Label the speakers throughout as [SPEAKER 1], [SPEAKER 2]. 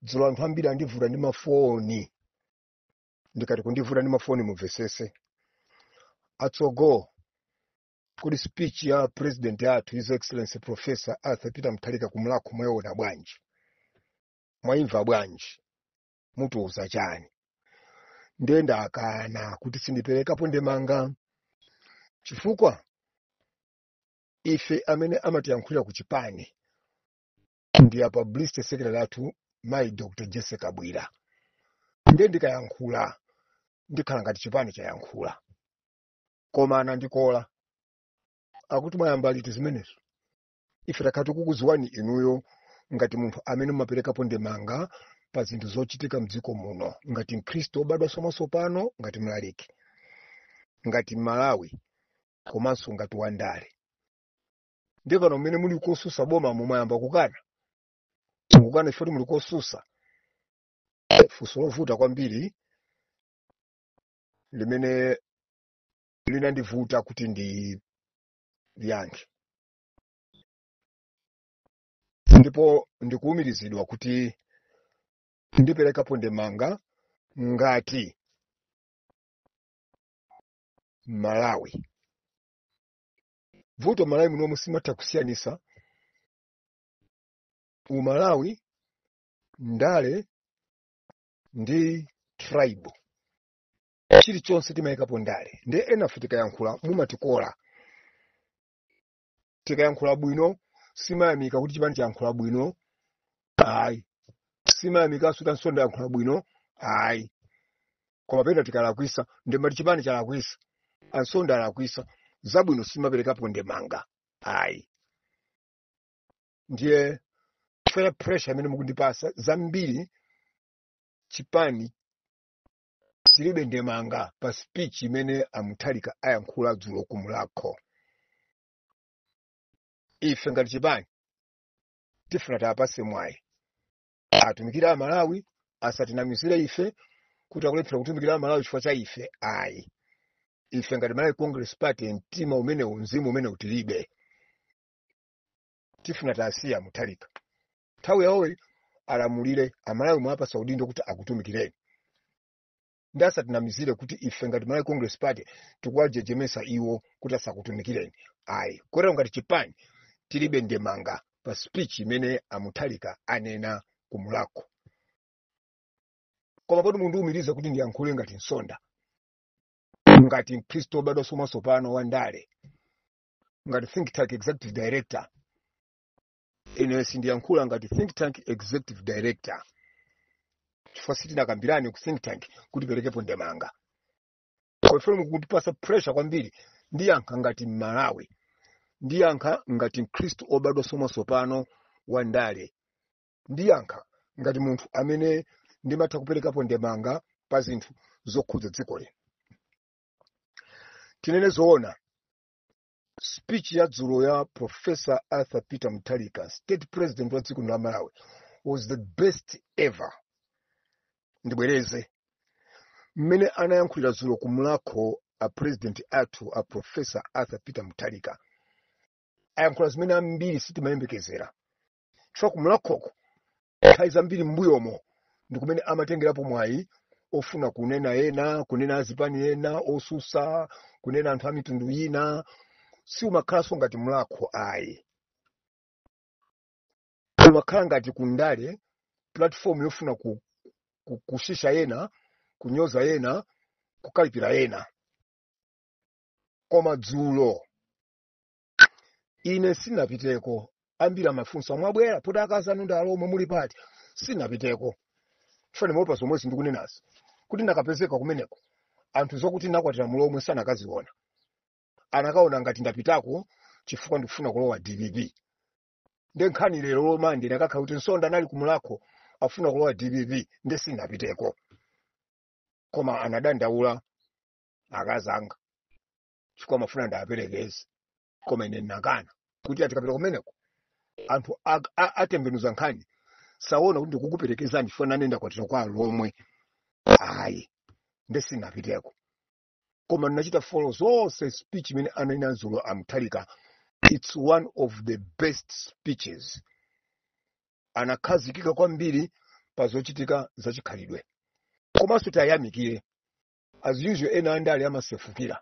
[SPEAKER 1] Dzulo anthu ambiri andivuta ndi mafoni. Ndikati kundivuta ndi mafoni, mumvesese. Atsogo, kodi speech ya president athu, His Excellency Professor Arthur Peter Mutharika, ku Mulhako mwayiona bwanji? Mwayimva bwanji? Mutiuza chani? Ndiye ndakana kuti sindiperekapo ndemanga, chifukwa ife amene amatiyankhulira ku chipani ndi a publicity secretary athu, mayi Dr Jessica Kabwira. Ndiye ndikayankhula ndikhala ngati chipani chayankhula. Koma anandikola akuti, "Mwayamba liti zimenezo? Ife takhala tikukuziwani inuyo ngati munthu amene mumaperekapo ndemanga pa zinthu zochitika mdziko muno, ngati Mkhristu obadwa mwatsopano, ngati mlaliki, ngati Malawi, komanso ngati wandale. Ndiye pano mmene muli kosusa boma, mumayamba kukana, mukukana chifukwa muli kosusa." Funso lovuta kwambiri limene linandivuta kuti ndiyankhe, ndipo ndikuwumirizidwa kuti ndiperekapo ndemanga ngati Malawi. Vuto Malawi munomwe simatha kusiyanisa Umalawi, ndale ndi tribe. Chilichonse timayikapo ndale. Ndiye enafe tikayankhula mumatikola. Tikayankhula bwino simayamika kuti chipani chayankhula bwino, ayi. Simayamikanso kuti Ansonda yankhula bwino, ayi. Koma pena tikalakwisa ndimati chipani chalakwisa, Ansonda alakwisa. Zabwino simaperekapo ndemanga, ayi. Ndiye chifukwa pressure imene mukundipasa zambiri, chipani chilibe ndemanga pa speech imene a Mutharika ayankhula dzulo ku Mulhako. Ife ngati chipani tifuna tiapase mwayi atumikire Amalawi, asatinamizire ife kuti akulephera kutumikira Amalawi chifukwa cha ife, ayi. Ife ngati Malawi Congress Party, mtima umenewu, mzimu umenewu tilibe. Tifuna tasiya Mutharika nthawi yawoyi alamulire Amalawi. Mwapasa udindo kuti akutumikireni, ndi asatinamizire kuti ife ngati Malawi Congress Party tikuwajejemesa iwo kuti asakutumikireni, ayi. Kotero ngati chipani tilibe ndemanga pa speech imene a Mutharika anena ku Mulhako. Koma poti mundiwumiriza kuti ndiyankhule ngati Nsonda, ngati Mkhristu obadwa mwatsopano wa ndale, ngati think tank executive director, ine sindiyankhula ngati think tank executive director, chifukwa sitinakambirane ku think tank kuti perekepo ndemanga. Kwa ife mukutipasa pressure kwambiri. Ndiyankha ngati Mmalawi, ndiyankha ngati Mkhristu obadwa mwatsopano wa ndale, ndiyankha ngati munthu amene ndimatha kuperekapo ndemanga pa zinthu zokhudza dziko lino. Tinene zoona, speech ya dzulo ya Professor Arthur Peter Mutharika, state president wa dziko la Malawi, was the best ever. Ndibwereze, mmene anayankhulira dzulo ku Mulhako a president athu, a Professor Arthur Peter Mutharika, ayankhula zimene ambiri sitimayembekezera, chifukwa ku Mulhakhoko nthawi zambiri m'mbuyomo ndi kumene amatengerapo mwayi ofuna kunena ena, kunena azipani ena osusa, kunena anthu a mitundu ina. Siumakhalanso ngati Mulhakho, ayi. Umakhala ngati kundale, platform yofuna kushisha ena, kunyoza ena, kukalipira ena. Koma dzulo ine sinapiteko. Ambiri amafunsa, "Mwabwera poti akazi anu ndi Alomwe, muli pati?" Sinapiteko chifukwa ndimaopa zomwe ndikunenazi, kuti ndakapezeka kumeneko anthu zokuti nakwatira Mulomwe sanakaziona, anakaona ngati ndapitako chifukwa ndikufuna kulowa DPP. Nde nkhani lero lomande nakakhala kuti Nsonda anali ku Mulhako afuna kulowa DPP. Nde sinapiteko, koma anadandaula akazi anga chifukwa amafuna ndawaperekeze, koma ine ndinakana kuti atikapita kumeneko anthu atembenuza nkhani, saona kuti ndikukuperekezani chifukwa nane ndakwatira kwa Alomwe, ayi. Nde sinapiteko, koma ndinachita follow zonse. Speech imene ananena dzulo a Mutharika, it's one of the best speeches. Anakhazikika kwambiri Pa zochitika zachikhalidwe, komanso tayamikire, as usual, ena andale amasefukira,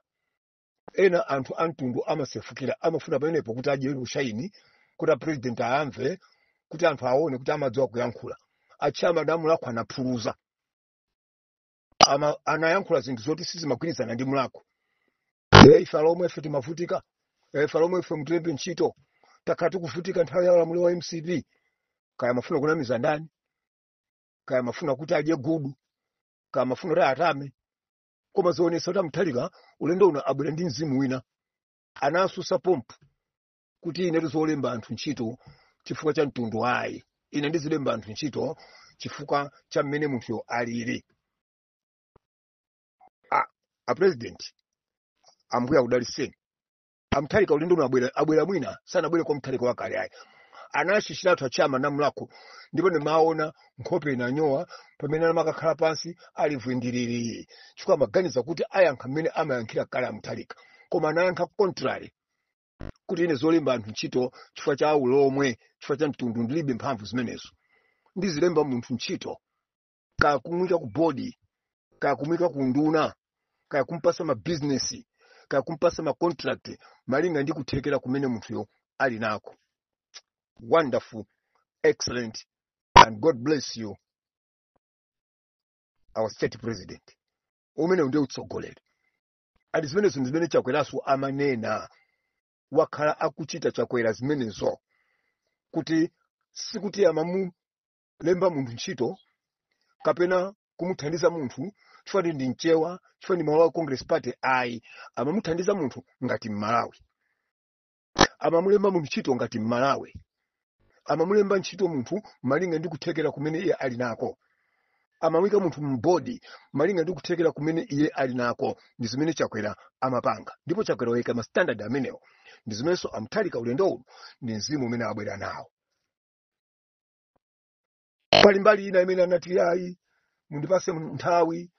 [SPEAKER 1] ena anthu amtundu amasefukira, amafuna pamenepo kuti adye ushaini, kuti a president ayamve, kuti anthu aone kuti amadziwa kuyankhula. A chairman a Mulhako anaphuluza. Anayankhula zinthu zoti sizimagwirizana ndi Mulhako. Ife alomwe ife timavutika. Ife alomwe ife mutilembe ntchito, takhala tikuvutika nthawi ya ulamuliro wa MCP. Kaya amafuna kunamiza ndani, kaya amafuna kuti adye gudu, kaya amafuna kuti atame, koma zionetsa kuti aMutharika ulendo uno abwera ndi mzimu wina. Anasusa pompo kuti ine tizolemba anthu ntchito chifukwa cha mtundu ayi, ine ndizilemba anthu ntchito chifukwa cha mmene munthuyo alili. A president, ambuye akudaliseni. AMutharika ulendo uno abwera mwina sanabwere kwa Mutharika wakale ayi. Anashishiratu a chairman a Mulhako, ndipo ndimaona nkhope inanyowa pamene amakakhala pansi ali vwindiriri, chifukwa amaganiza kuti ayankha mmene amayankhira kale aMutharika, koma anayankha contrary, kuti ine zolemba anthu ntchito chifukwa cha ulomwe, chifukwa cha mtundu, ndilibe mphamvu zimenezo. Ndizilemba munthu ntchito, kaya kumwika ku board, kaya kumwika ku nduna, kaya kumpasa mabizinesi, kaya kumpasa macontract, malinga ndi kuthekera kumene munthuyo ali nako. Wonderful, excellent, and God bless you, our state president. Umene ndiye utsogoleri ali. Zimenezo ndi zimene Chakweraso amanena, wakhala akuchita Chakwera zimenezo, kuti sikuti amamulemba munthu ntchito kapena kumuthandiza munthu chifukwa ndi Mchewa, chifukwa ndi Malawi Congress Party ayi. Amamuthandiza munthu ngati Mmalawi, amamulemba munthu ntchito ngati Mmalawi, amamulemba ntchito munthu malinga ndi kuthekera kumene iye ali nako, amamuyika munthu m'board malinga ndi kuthekera kumene iye ali nako. Ndi zimene Chakwera amapanga, ndipo Chakwera wayika ma standard amenewo. Ndi zimenenso aMutharika ulendo uno ndi mzimu umene abwera nawo. Pali mbali ina imene anati, ayi, mundipase nthawi,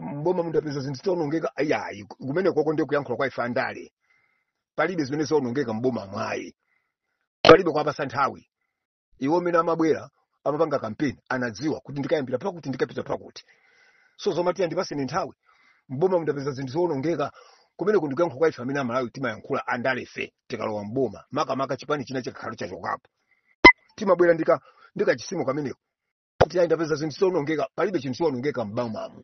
[SPEAKER 1] mboma mundapeza zinthu zowonongeka. Ayi, kumene koko ndiye kuyankhula kwa ife andale. Palibe zimene zawonongeka mboma mwayi, palibe kuwapasa nthawi. Iwo amene amabwera amapanga kampeni anadziwa kuti ndikayambira pakuti, ndikapita pakuti. So zomati andipaseni nthawi, mboma mundapeza zinthu zowonongeka, kumene kundikuyankhula kwa ife amene Amalawi timayankhula andale. Ife tikalowa mboma, makamaka chipani china chikakhala chachokapo, timabwera ndika chisimo kameneko kuti ayi, ndapeza zinthu zowonongeka. Palibe chinthu chowonongeka m'bomamu.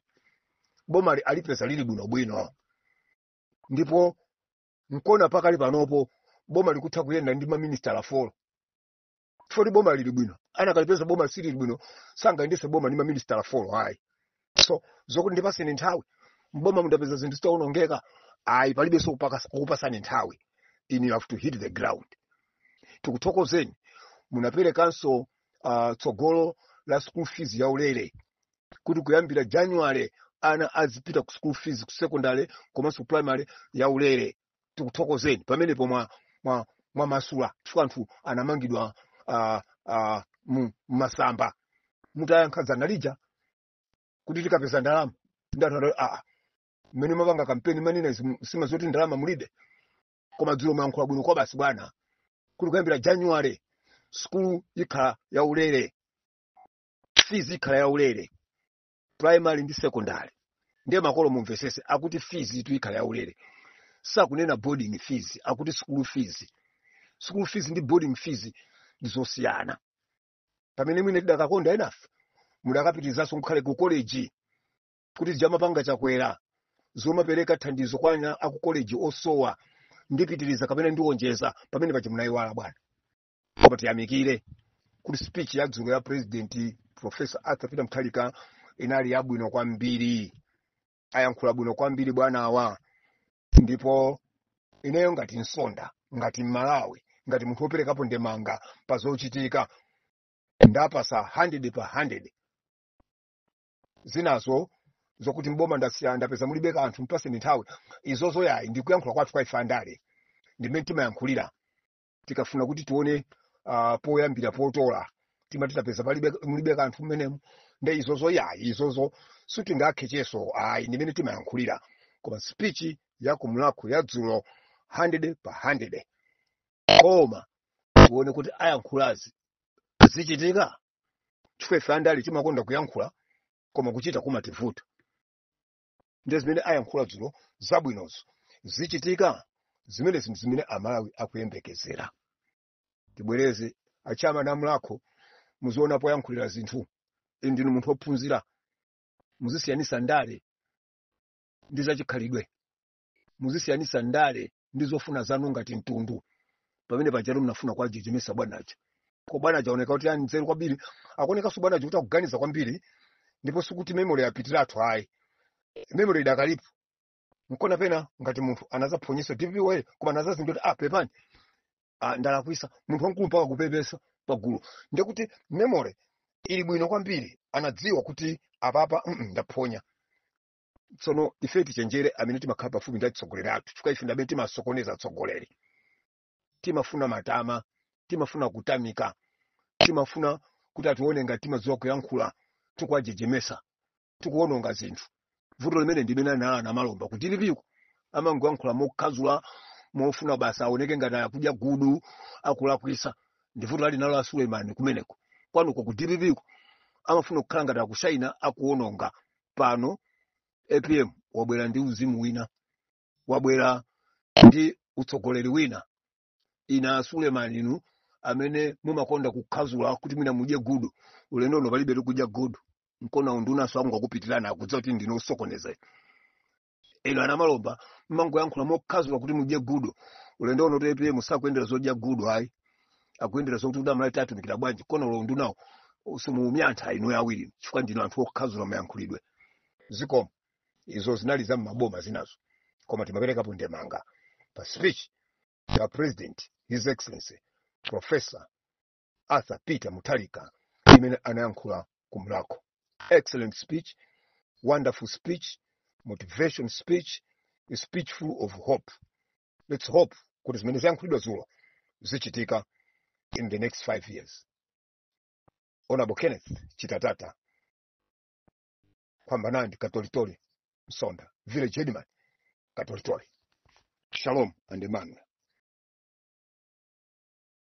[SPEAKER 1] Boma alipeza lili bwinobwino, ndipo nkona pakali panopo boma likutha kuyenda ndi maministala 4, chifukwa boma lili bwino. Anakalipeza boma silili bwino, sangayendese boma ndi maministala 4 ayi. So zokuti ndipaseni nthawi, mboma mundapeza zinthu zitawonongeka, ayi, palibenso kukupasani nthawi. You have to hit the ground. Tikuthokozeni, munaperekanso tsogolo la school fees yaulere, kuti kuyambira January ana azipita ku school fees ku secondary komanso primary yaulere. Tikuthokozeni pamenepo, mwa masula, chifukwa anthu anamangidwa mu masamba mutayankha dzana lija kuti tikapeza ndalama. Ndanthu mmene mapanga kampeni manena sima zoti ndalama mulibe, koma dzulo mwayankhula bwino kwa basi bwana, kuti kuyambira January school ikhala yaulere, fees ikhala yaulere primary ndi secondary. Ndiye makolo mumvesese, akuti fees itu ikhala yaulere, sakunena boarding fees, akuti school fees. School fees ndi boarding fees ndi zosiyana. Pamene mwine tidakakonda enafe mudakapitizanso kukhale ku college, kuti jamapanga Chakwera zomapereka thandizo kwa ana aku college osowa, ndipitiriza kapena ndiwonjeza pamene paja munayiwala bwana. Koma tiyamikire kuti speech ya dzulo ya President Professor Arthur Peter Mutharika inali yabwino kwambiri. Ayankhula bwino kwambiri bwanawa, ndipo ineyo ngati Nsonda, ngati Mmalawi, ngati munthu woperekapo ndemanga pa zochitika, ndapasa 100 pa 100. Zinazo zokuti mboma ndasiya ndapeza mulibe kanthu, mpaseni nthawi, izozo yayi, ndikuyankhula kwathu kwa ife andale, ndimene timayankhulira tikafuna kuti tione poyambira potola, timati tapeza palibe mulibe kanthu mmenemu, nde izozo yayi, izozo sitingakhe cheso ayi, ndimene timayankhulira. Koma speech ya kuMulhako ya dzulo, 100 pa 100. Koma tione kuti ayankhulazi zichitika. Chifukwa ife andale timakonda kuyankhula, koma kuchita kumativuta. Ndiye zimene ayankhula dzulo zabwinozo zichitika, zimene zinthu zimene Amalawi akuyembekezera. Tibwereze, achama namulakho, muziona poyankhulira zinthu. Inu ndinu munthu wophunzira, muzisiyanisa ndale ndi zachikhalidwe, muzisiyanisa ndale ndi zofuna zanu ngati mtundu. Pamene pajalo mnafuna kwajijimisa bwanacha, ko bwanacha aoneka kuti ali nzeru kwambiri, akuonekanso bwanacha kuti akuganiza kwambiri, ndipo sikuti memory yapitiratu ayi, memory idakalipo. Nkona pena ngati munthu anazaphonyesa DPP waye, koma anazazindikira kuti, "Ah, pepani, ah, ndalakwisa." Munthu wamkulu mpaka kupepesa pagulu, ndekuti memory ili bwino kwambiri, anadziwa kuti apapa ndaphonya. Tsono ife tichenjere amene timakhala pafupi ndi atsogoleri athu, chifukwa ife ndamene timasokoneza atsogoleri. Timafuna matama, timafuna kutamika, timafuna kuti atione ngati timadziwa kuyankhula, tikuwajejemesa, tikuwononga zinthu. Vuto limene ndimene anala namalomba kuti DPP amangoyankhula mokhazula, mofuna basa aoneke ngati akudya gudu, akulakwisa. Ndi vuto lali nalo a Suleiman kumeneko kwanuko ku DPP, amafuna kukhala ngati akushaina, akuwononga. Pano APM wabwera ndi uzimu wina, wabwera ndi utsogoleri wina. Ina Suleiman, inu amene mumakonda kukhazula kuti mwina mudye gudu, ulendo uno palibe kudya gudu. Nkona undunaso angokupitirana, akudziwa kuti ndine osokoneza. Ino anamalomba mmangoyankhula mokhazula kuti mudye gudu, ulendo uno to APM sakuyendera zodya gudu ayi, akuyendera zokuti udamala tatumikira bwanji. Kona ulo undunawo simuumyantha inu awiri, chifukwa ndinu anthu okhazula mayankhulidwe. Zikomo. Izo zinali za mmaboma zinazo, koma timaperekapo ndemanga pa speech ya President, His Excellency Professor Arthur Peter Mutharika, imene anayankhula ku Mulhako. Excellent speech, wonderful speech, motivation speech, a speech full of hope. Let's hope kuti zimene zayankhulidwa dzulo zichitika in the next 5 years. Honorable Kenneth Chitatata Kwambanandi Katolitoli Msonda, village headman Katolitoli. Shalom and Emmanuel.